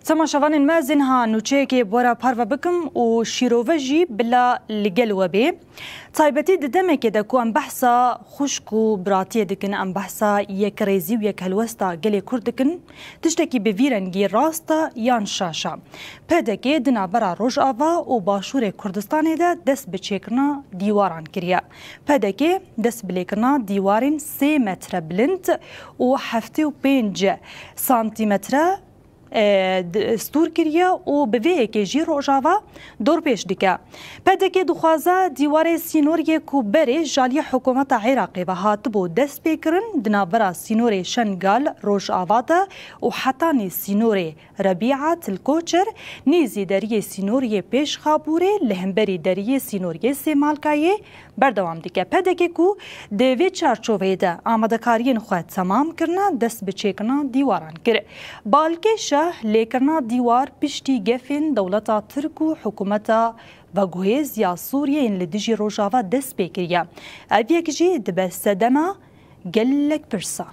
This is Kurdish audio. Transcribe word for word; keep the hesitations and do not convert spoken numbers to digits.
Temaşevanên me, ez ê niha nûçeyekê bi we re parve bikim û şîrove jî bila li gel we bê. Taybetî di demekê de ku em behsa xwişk û biratiyê dikin, em behsa yekrêzî û yekhelwesta gelê Kurd dikin, tiştekî bi vî rengî rast e yan şaş e. P D K di navbera Rojava û Başûrê Kurdistanê de dest bi çêkirina dîwaran kiriye. P D K dest bi lêkirina dîwarên sê metre bilind û heftê û pênc santîmetre e, d-, stûr kiriye û bi vê yekê jî Rojava dorpêç dike. P D K dixwaze dîwarê sînoriyê ku berê ji aliyê hikûmeta Iraqê ve hatibû destpêkirin, di navbera sînorê Şengal Rojava de û hetanî sînorê Rebîa Til Koçer, nêzî deriyê sînoriyê Pêşxabûrê, li hemberî deriyê sînoriyê Sêmalkayê, berdewam dike. P D K ku di vê çarçoveyê de amadekariyên xwe temam kirine, dest bi çêkirina dîwaran kir. Balkêş e, lêkirina dîwar piştî gefên dewleta Tirk û hikûmeta veguhêz ya Sûriyê yên li dijî Rojava dest pê kiriye. Ev yek jî dibe sedema gelek pirsan.